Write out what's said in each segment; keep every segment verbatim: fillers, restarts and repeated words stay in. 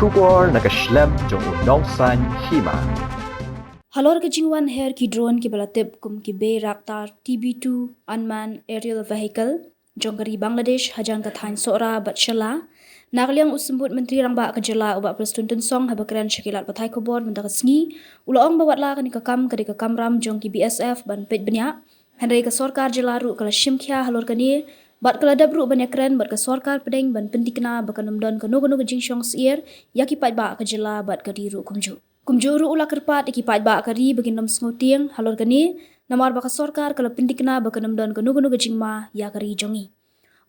Khubor na ka shlem jong u Nongsaiñ Hima. Halor ka jingwan her ki drone kiba la tip kum ki Bayraktar T B two unmanned aerial vehicle jong ka ri Bangladesh hajan ka thaiñ Sohra bad Shella. Na ka liang u Symbud Myntri Rangbah ka jylla u Bah Prestone Tynsong haba kren sha ki lad pathai khubor mynta ka sngi, u la ong ba watla kane ka kam ka dei ka kamram jong ki B S F ban peit bniah, hynrei ka sorkar jylla ruh ka la shim khia halor kane bad ka la dep ruh ban ïakren bad ka sorkar pdeng ban pynthikna ba kan ym don kano kano ka jingshong syiar ïa ki paidbah ka jylla bad ka ri ruh kumjuh. Kumjuh ruh u la kyrpad ïa ki paidbah ka ri ba kin ym sngewtieng halor kane, namar ba ka sorkar ka la pynthikna ba kan ym don kano kano ka jingma ïa ka ri jong ngi.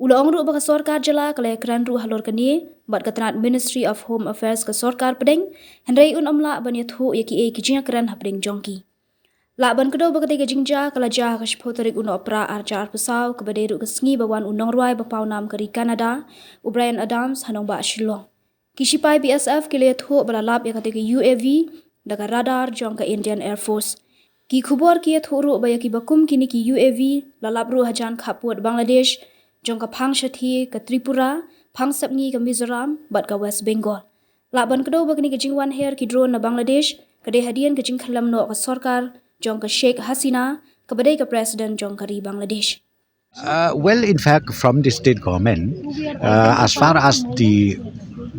U la ong ruh ba ka sorkar jylla ka la ïakren ruh halor kane bad ka tnat Ministry of Home Affairs ka sorkar pdeng, hynrei un ym lah ban ïathuh ïa kiei ki jingïakren hapdeng jong ki. Lah ban kdew ba katei ka jingjia ka la jia ha ka shiphew tarik u Nohprah arhajar arphew saw, kaba dei ruh ka sngi ba wan u nongrwai ba pawnam ka ri Canada, u Bryan Adams, ha nongbah Shillong. Ki shipai B S F ki la ïathuh ba la lap ïa katei ka U A V da ka radar jong ka Indian Air Force. Ki khubor ki ïathuh ruh ba ïa kiba kum kine ki U A V la lap ruh hajan khappud Bangladesh, jong ka phang shathie ka Tripura, phang sepngi ka Mizoram bad ka West Bengal. Lah ban kdew ba kane ka jingwan her ki drone na Bangladesh ka dei hadien ka jingkhyllem noh ka sorkar jong ka Sheikh Hasina, kaba dei ka president jong ka ri Bangladesh. Uh, well, in fact, from the state government, uh, as far as the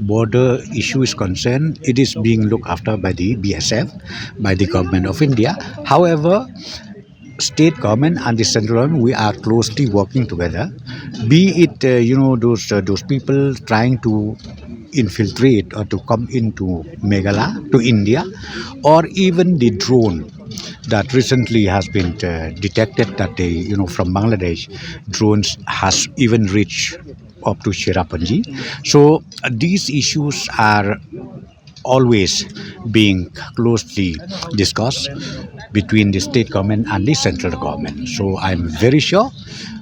border issue is concerned, it is being looked after by the B S F, by the government of India. However, state government and the central government, we are closely working together. Be it, uh, you know, those uh, those people trying to infiltrate or to come into Meghalaya, to India, or even the drone that recently has been uh, detected that they, you know, from Bangladesh, drones has even reached up to Cherrapunji. So uh, these issues are always being closely discussed between the state government and the central government. So I'm very sure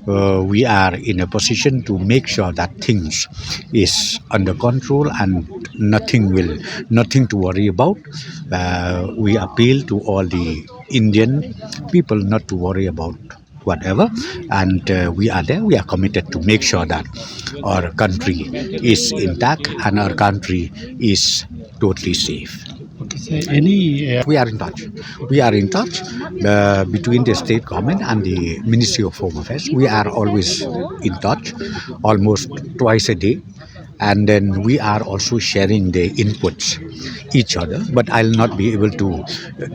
uh, we are in a position to make sure that things is under control and nothing will, nothing to worry about. Uh, we appeal to all the Indian people not to worry about whatever, and uh, we are there. We are committed to make sure that our country is intact and our country is totally safe. Okay, sir. Any, uh, we are in touch. We are in touch uh, between the state government and the Ministry of Home Affairs. We are always in touch, almost twice a day, and then we are also sharing the inputs each other. But I'll not be able to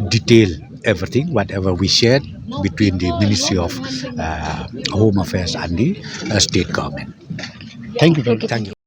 detail everything, whatever we shared between the Ministry of uh, Home Affairs and the uh, state government. Thank you very much. Thank you.